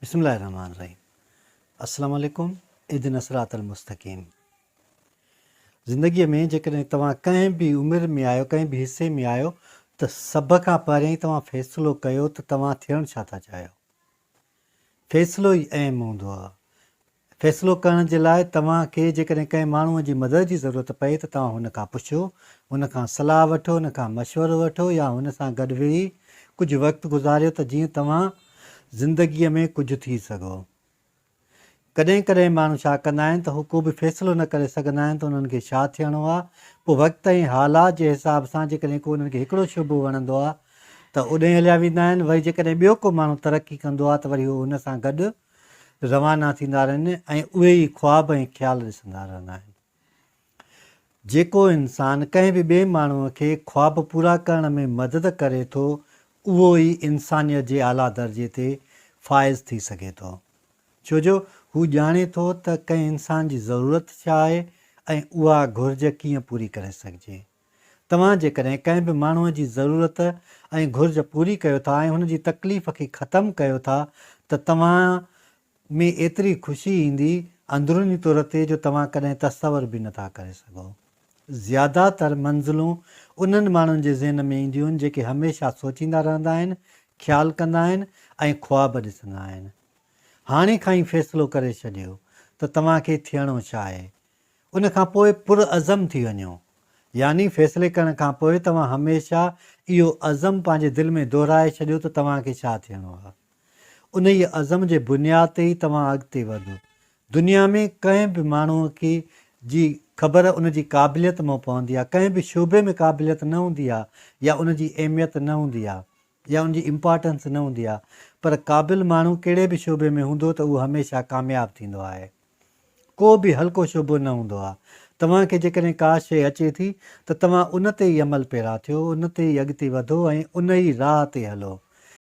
بسم الله الرحمن الرحيم السلام عليڪم اهدنا الصراط المستقيم زندگيء ۾ جيڪڏهن توهان ڪنهن به عمر ۾ آهيو ڪنهن به حصي ۾ آهيو ته سڀ کان پهريائين توهان فيصلو ڪيو ته توهان ٿيڻ ڇا ٿا چاهيو فيصلو ئي اهم هوندو آهي فيصلو ڪرڻ جي لاء توهان کي جيڪڏهن ڪنهن ماڻهوء جي مدد جي ضرورت پئي ته توهان هن کان پڇو، هن کان صلاح وٺو، هن کان مشورو وٺو يا هن سان گڏ ويهي ڪجهه وقت گذاريو ته جيئن توهان زندگيء ۾ ڪجهه ٿي سگهو. ڪڏهن ڪڏهن ماڻهو ڇا ڪندا آهن ته هو ڪو به فيصلو نه ڪري سگهندا آهن ته انهن کي ڇا ٿيڻو آهي، پوء وقت ۽ حالات جي حساب سان جيڪڏهن ڪو انهن کي هڪڙو شعبو وڻندو آهي ته اوڏانهن هليا ويندا آهن، وري جيڪڏهن ٻيو ڪو ماڻهو ترقي ڪندو آهي ته وري هو هن سان گڏ روانا ٿيندا رهن ۽ اهي ئي خواب ۽ خيال ڏسندا رهندا آهن. جيڪو انسان ڪنهن به ٻئي ماڻهوء کي خواب پورا ڪرڻ ۾ مدد ڪري ٿو، اهو ئي انسانيت جي اعليٰ درجي تي فائز ٿي سگهي ٿو. ڇو جو هو ڄاڻي ٿو ته ڪنهن انسان جي ضرورت ڇا آهي ۽ اها گهرج ڪيئن پوري ڪري سگهجي. توهان جيڪڏهن ڪنهن به ماڻهوء جي ضرورت ۽ گهرج پوري ڪيو ٿا ۽ هن جي تڪليف کي ختم ڪيو ٿا ته توهان ۾ ايتري خوشي ايندي اندروني طور تي جو توهان ڪڏهن تصور به نٿا ڪري سگهو. زياده تر منزلون انهن ماڻهن جي ذهن ۾ اينديون آهن جيڪي هميشه سوچيندا رهندا آهن، خيال ڪندا آهن ۽ خواب ڏسندا آهن. هاڻي کان ئي فيصلو ڪري ڇڏيو ته توهان کي ٿيڻو ڇا آهي. ان کان پوء پرعزم ٿي وڃو. يعني فيصلي ڪرڻ کان پوء توهان هميشه اهو عزم پنهنجي دل ۾ دهرائي ڇڏيو ته توهان کي ڇا ٿيڻو آهي. انهيء عزم جي بنياد تي ئي توهان اڳتي وڌو. دنيا ۾ ڪنهن به ماڻهوء کي جي خبر ان جي قابليت مان پوندي آهي. ڪنهن به شعبي ۾ قابليت نه هوندي آهي يا ان جي اهميت نه هوندي آهي يا ان جي امپارٽنس نه هوندي آهي پر قابل ماڻهو ڪهڙي به شعبي ۾ هوندو ته اهو هميشه ڪامياب ٿيندو آهي. ڪو به هلڪو شعبو نه هوندو آهي. توهان کي جيڪڏهن ڪا شيء اچي ٿي ته توهان ان تي ئي عمل پيرا ٿيو، ان تي ئي اڳتي وڌو ۽ ان ئي راهه تي هلو.